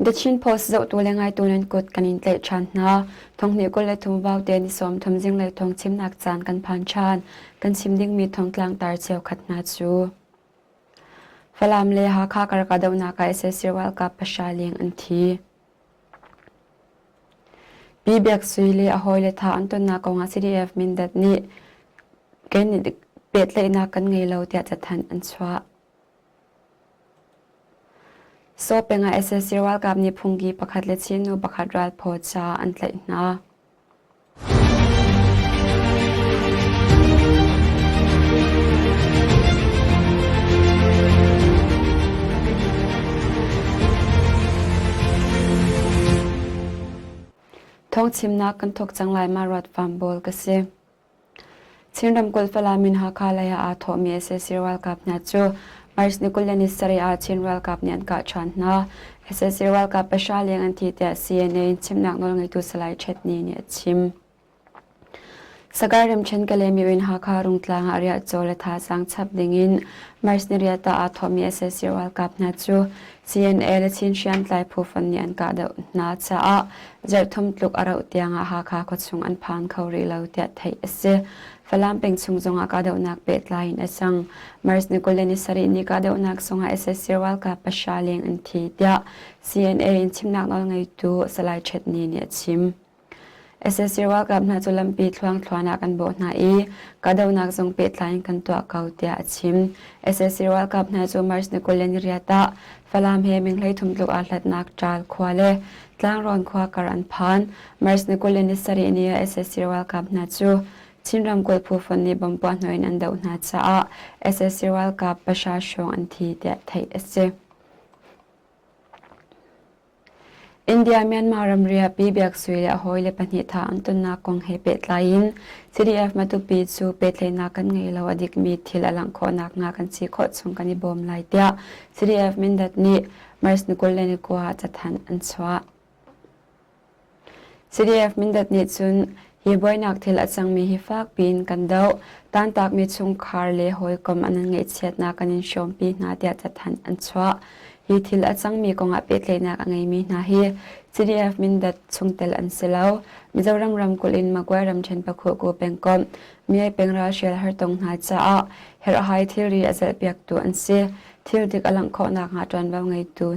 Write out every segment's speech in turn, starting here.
The Chin Post zohtu le ngaitu nan kut kan in tlaih ṭhan hna. Thonghnih 23 vaute ni 30 zinglei thawng chimnak caan kan phan ṭhan. Kan chim dingmi thongtlang tar cheukhat hna cu. Falam le Hakha kar kahdohnak ah sac ralkap pahra leng an thi. Pi Biak Sui le a hawile tha an tonnak kongah CDF Mindat nih kenih pehtlaihnak kan ngei lo tiah cathanh an chuah. Saw peng ah sac ralkap nih phungki pakhat le Chin nu pakhat ralphaw ca an tlaih hna. Thawngchimnak kan thawk cang lai ma ruat fam bawl ka si. Chin ramkulh Falam in Hakha lei ah aa thawhmi sac ralkap hna cu March ni 27 ah Chin ralkap nih an kah ṭhan hna. Sac ralkap pahra leng an thi tiah CNA in chimnak nawlngeitu Salai Htet Ni nih a chim. Sagaing ramṭhen Kalaymyo in Hakha Rungtlang ah riahcaw le thazaang chap dingin March ni riat ah aa thawhmi sac ralkap hna cu CNA le Chin hriamtlai phu fonh nih an kahdoh hna caah zarhthum tluk a rauh tiangah Hakha khuachung an phan kho rih lo tiah theih a si. Falam peng chung zongah kahdohnak pehtlai in a cang. March ni 27 ni kahdohnak zongah sac ralkap pahra leng an thi tiah CNA in chimnak nawlngeitu Salai Htet Ni nih a chim. Sac ralkap hna cu lampi thluangthluan ah kan bawh hna i kahdohnak zong pehtlai in kan tuah ko tiah a chim. Sac ralkap hna cu March ni 28 ah Falam he meng 13 tluk aa hlatnak Ṭaal khua le Tlangrawn khua kar an phan. March ni 27 ni ah sac ralkap hna cu Chin ramkulh phu fonh nih bomb puahhnawh in an doh hna caah sac ralkap pahra hrawng an thi tiah theih a si. India-Myanmar ramri ah Pi Biak Sui le a hawile pahnih thah an tonnak kong he pehtlai in CDF Matupi cu pehtlaihnak kan ngei lo a dikmi thil a langh khawh nakhnga kan si khawh chung kan i bawm lai tiah CDF Mindat nih March ni 29 ah cathanh an chuah. CDF Mindat nih cun hi buainak thil a cangmi hi fak piin kan doh. Tantakmi chungkhar le hawikom an ngaihchiatnak kan in hrawmpi hna tiah cathanh an chuah. Hi thil a cangmi kongah pehtlaihnak a ngeimi hna hi CDF Mindat chungtel an si lo. Mizoram ramkulh in Magway ramṭhen Pakhuhku pengkomh Myay peng ralhrial hartong hna caah herhhai thilri a zelhpiaktu an si. Thil dik a langh khawh nakhnga ṭuanvo ngeitu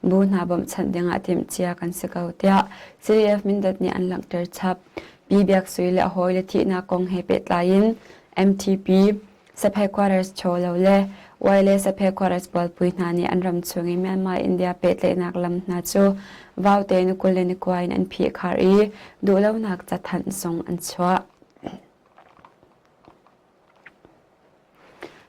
bu hna bawmhchanh dingah timhcia kan si ko tiah CDF Mindat nih an langhter chap. Pi Biak Sui le a hawile thihnak kong he pehtlai in MTP, Saphe Quarters Cholo le Wai le Saphe Quarters bualpui hna nih an ram chung i Myanmar India pehtlaihnak lam hna cu vaute ni 20 le ni kua in an phihkhar i duhlonak cathanh zong an chuah.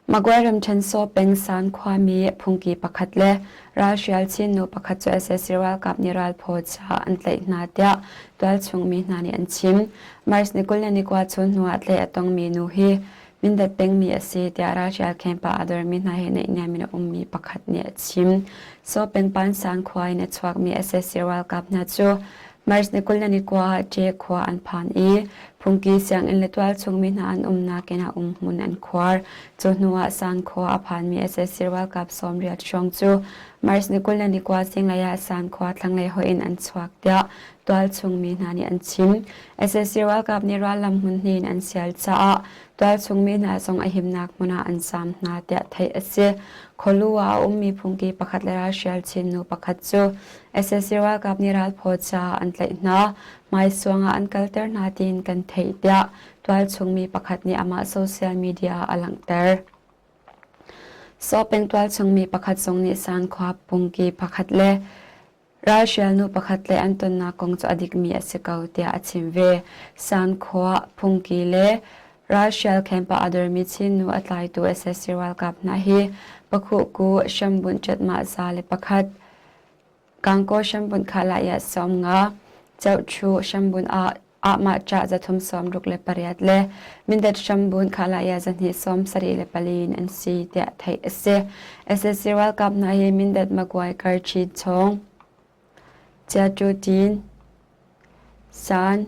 Magway ramṭhen Saw peng San khuami phungki pakhat le ralhrial Chin nu pakhat cu sac ralkap nih ralphaw caah an tlaih hna tiah tualchung mi hna nih an chim. March ni 21 chun hnu ah tlaih a tongmi nu hi Mindat pengmi a si tiah ralhrial camp ah aa dormi hna he naihniam in a ummi pakhat nih a chim. Saw peng Pansan khua in a chuakmi sac ralkap hna cu March ni 21 ah Ṭe khua an phan i phungki sianginn le tualchung mi hna an umnak inn ah umhmun an khuar. Cu hnu ah San khua a phanmi sac ralkap 80 hrawng cu March ni 21 zinglei ah San khua thlanglei hoih in an chuak tiah tualchung mi hna nih an chim. Sac ralkap nih rallam hmun hnih in an sial caah tualchung mi hna zong a himnak hmun ah an zaam hna tiah theih a si. Khualu ah a ummi phungki pakhat le ralhrial Chin nu pakhat cu Sac ralkap nih ralphaw caah an tlaih hna. Hmaisuang ah an kalter hna tiin kan theih tiah tualchung mi pakhat nih amah social media ah a langhter. Saw peng tualchung mi pakhat zong nih San khua pungki pakhat le ralhrial nu pakhat le an tonnak kong cu a dikmi a si ko tiah a chim ve. San khua phungki le ralhrial camp ah a dormi Chin nu a tlaitu sac ralkap hna hi Pakhuhku hrambunh ṭatmah za le pakhat Kangkaw hrambunh khalai 50, Ceuhṭhu hrambunh ah ahmah ṭah 368 le Mindat hrambunh khalai 274 in an si tiah theih a si. Sac ralkap hna hi Mindat Magway Karchi Chawng, Chiaṭutin, San,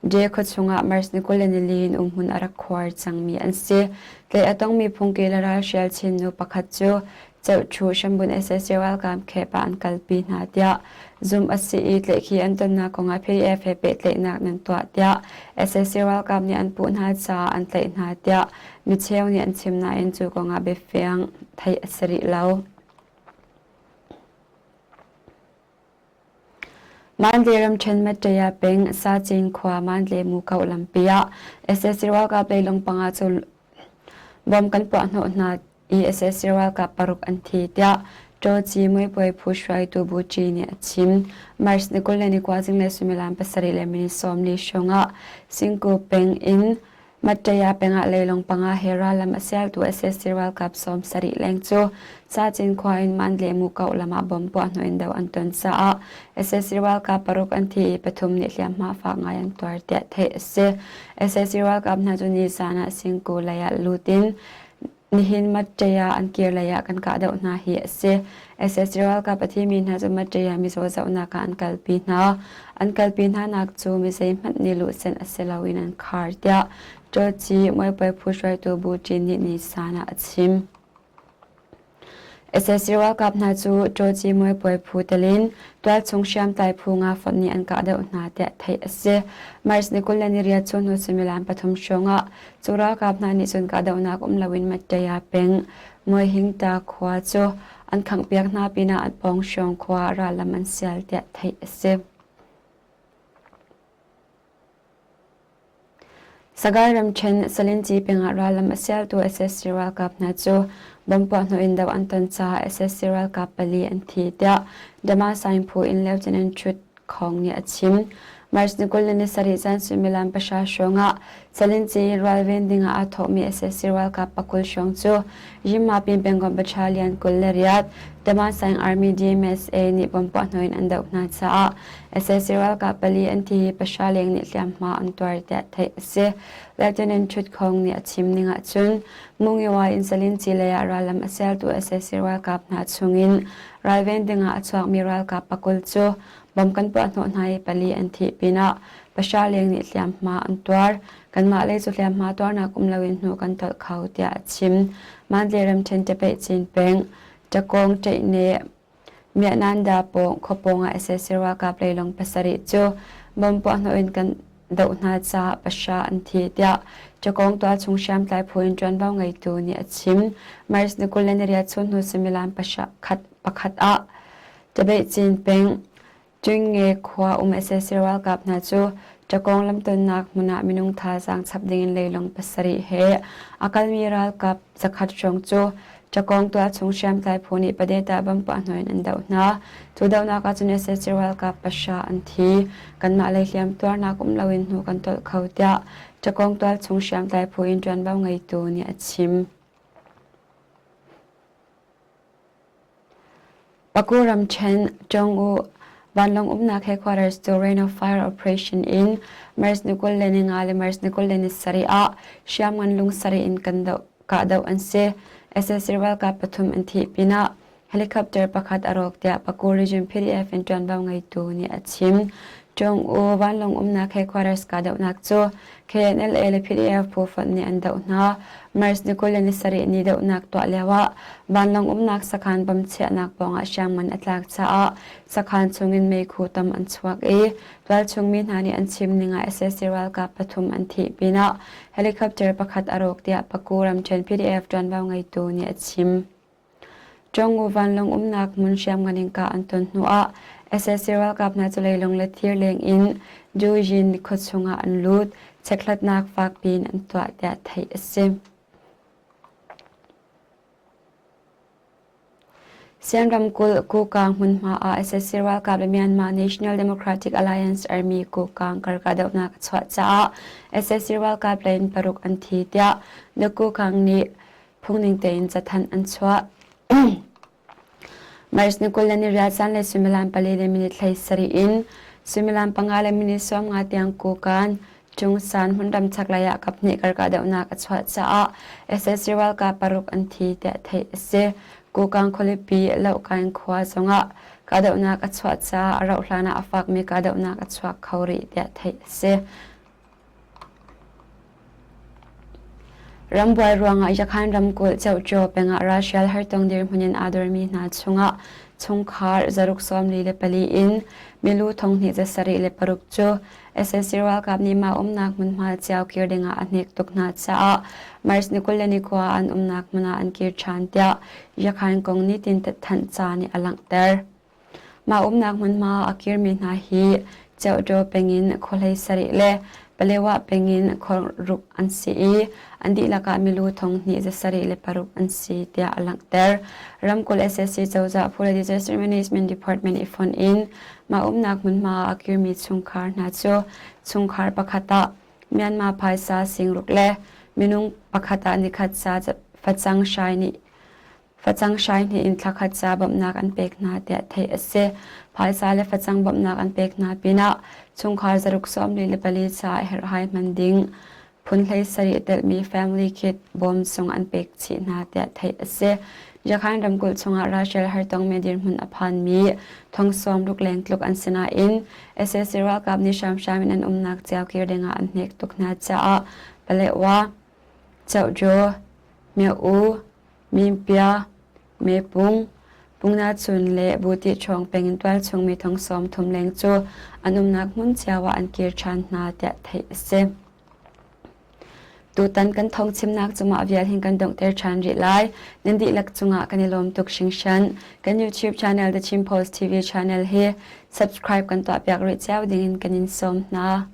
Dye khuachung ah March ni 24 in umhmun a rak khuar cangmi an si. Tlaih a tongmi phungki le ralhrial Chin nu pakhat cu. Ceuhṭhu Hrambun sac ralkap khep ah an kalpi hna tiah zumh a si i tlaihkhih an tonnak kongah PDF he pehtlaihnak nan tuah tiah sac ralkap nih an puh hna caah an tlaih hna tiah micheu nih an chim nain cu kongah biafiang theih a si rih lo. Mandalay ramṭhen Mattaya peng Sachin khua Mandalay Mukoh lampi ah sac ralkap leilung panga cu bom kan puahhnawh hna i sac ralkap paruk an thi tiah Ṭawci muipuai phu hruaitu Bu Ṭi nih a chim. March ni 21 zinglei suimilam 7 le minute 40 hrawng ah Singku peng in Mattaya pengah leilung panga he rallam a sialtu sac ralkap 70 leng cu Sacin khua in Mandalay Mukoh lam ah bom puahhnawh in do an ton caah sac ralkap paruk an thi i pathum nih hliamhma fak ngai an tuar tiah theih a si. sac ralkap hna cu nizan ah Singku lei ah lut in Nihin Mattaya an kir lei ah kan kahdoh hna hi a si. sac ralkap a thimi hna cu Mattaya mizaw zohnak ah an kalpi hna. An kalpi hna nak cu mi zeihmanh nih luhsenh a si loin an khar tiah Ṭawci Muaipuai phu hruaitu Bu Ṭin nih nisan ah a chim. Sac ralkap hna cu Ṭawci Muaipuai phu telin tualchung hriamtlai phu nga fonh nih an kahdoh hna tiah theih a si. March ni 28 cu hnu suimilam pathum hrawng ah Cu ralkap hna nih cun kahdohnak um loin Mattaya peng Muihingta khua cu an khanghpiak hna pinah an pawng hrawng khua rallam an sial tiah theih a si. Sagaing ramṭhen Salinci pengah rallam a sialtu sac ralkap hna cu bomb puahhnawh in doh an ton caah sac ralkap pali an thi tiah Damasaing phu in Lieutenant Chut Khawng nih a chim. March ni 20 le ni sarih zan suimilam pahra hrawngah Salinci ralven dingah aa thawhmi sac ralkap pakul hrawng cu Yinmapin pengkomh Battalion 28 Damasaing Army DMSA nih bom puahhnawh in an doh hna caah sac ralkap pali an thi i pahra leng nih hliamhma an tuar tiah theih a si. Lieutenant Chut Khawng nih a chim ning ahcun Mungiwa in Salinci lei ah rallam a sialtu sac ralkap hna chungin Ralven dingah a chuakmi ralkap pakul cu bom kan puahhnawh hna i pali an thih pinah pahra leng nih hliamhma an tuar. Kanmah lei cu hliamhma tuarnak um loin hnu kan tolh kho tiah a chim. Mandalay ramṭhen Tepeih Cin peng Ṭakawng Ṭeihne Miananda pawng khuapawng ah sac ralkap leilung pasarih cu bom puahhnawh in kan doh hna caah pahra an thi tiah Ṭakawng tualchung hriamtlai phu in ṭuanvo ngeitu nih a chim. March ni 28 chun hnu suimilam pahra khat pakhat ah Tabeihcin peng Ṭingnge khua um sac ralkap hna cu Ṭakawng lamtonnak hmun ah minung thazaang chap dingin leilung pasarih he a kalmi ralkap zakhat hrawng cu Ṭakawng tualchung hriamtlai phu nih Padeta bom puahhnawh in an doh hna. Cu dohnak ahcun sac ralkap pahra an thi. Kanmah lei hliamtuarnak um loin hnu kan tolh kho tiah Ṭakawng tualchung hriamtlai phu in ṭuanvo ngeitu nih a chim. Paku ramṭhen Ṭong-u vanlawng umnak headquarters cu Rain of Fire operation in March ni 25 le March ni 27 ah hriamngan lung sarih in kan doh kahdoh an si. Sac ralkap pathum an thih pinah helicopter pakhat a rawk tiah Paku Region PDF in ṭuanvo ngeitu nih a chim. Ṭong-u vanlawng umnak headquarters kahdohnak cu KNLA le PDF phu fonh nih an doh hna. March ni 27 ni dohnak tuah lioah vanlawng umnak sakhan bom chiahnak pawngah hriamngan a tlak caah sakhan chungin meikhu tam an chuak i tualchung mi hna nih an chim ning ah sac ralkap pathum an thih pinah helicopter pakhat a rawk tiah Paku ramṭhen PDF ṭuanvo ngeitu nih a chim. Ṭongu vanlawng umnak hmun hriamngan in kah an ton hnuah sac ralkap hna cu leilung le thir leng in Dujin khua chungah an lut. Chekhlatnak fakpi in an tuah tiah theih a si. Sian ramkulh Kokang hmunhma ah sac ralkap le Myanmar National Democratic Alliance Army Kokang kar kahdohnak a chuah caah sac ralkap lei in paruk an thi tiah The Kokang nih phungning tein cathanh an chuah. March ni 28 zanlei suimilam pali le minute 17 in suimilam panga le minute 50 tiang Kukan Chungsan hmunram chaklei ah kaphnih kar kahdohnak a chuah caah sac ralkap paruk an thi tiah theih a si. Kukang khualipi Lohkain khua zongah kahdohnak a chuah caah a rauh hlan ah a fakmi kahdohnak a chuak kho rih tiah theih a si. Rambuai ruangah Yakhan ramkulh Ceuhṭaw pengah ralhrial hartong dirhmun in aa dormi hna chungah chungkhar zaruk 44 in milu thonghnih 76 cu sac ralkap nih mah umnak hmunhma cio kir dingah a hnek tuk hna caah March ni 29 an umnak hmun ah an kir ṭhan tiah Yakhan kong nitin thanhca nih a langhter. Mah umnak hmunhma a kirmi hna hi Ceuhṭaw pengin khuahlei sarih le Palewa pengin khuaruk an si i an dihlak ah milu thong hnih 76 an si tiah a langhter. Ramkulh sac cozah phu le Disaster Management Department i fonh in mah umnak hmunhma a kirmi chungkhar hna cu chungkhar pakhat ah Myanmar phaisa singruk le minung pakhat ah nikhat ca facang hrai nih Facang hrai hnih in thlakhat ca bawmhnak an pek hna tiah theih a si. Phaisa le facang bawmhnak an pek hna pinah chungkhar zaruk 44 ca herhhai hman ding phun 17 telhmi family kit bawm sung an pek chih hna tiah theih a si. Yakhain ramkulh chungah ralhrial hartongmi dirhmun a phanmi thong sawm ruk leng tluk an si nain sac ralkap nih hramhram in an umnak cio kir dingah an hnek tuk hna caah Paletwa, Ceuhjaw, Myo-u, Mimpia, Mepung, Pungnachun le Buti ṭhawng peng in tualchung mi thong 30 leng cu an umnak hmun cio ah an kir ṭhan hna tiah theih a si. Tutan kan thawngchimnak cu mah vial hin kan donghter ṭhan rih lai. Nan dihlak cungah kan i lawm tuk hringhran. Kan YouTube channel The Chin Post TV channel hi subscribe kan tuahpiak rih cio dingin kan in sawm hna.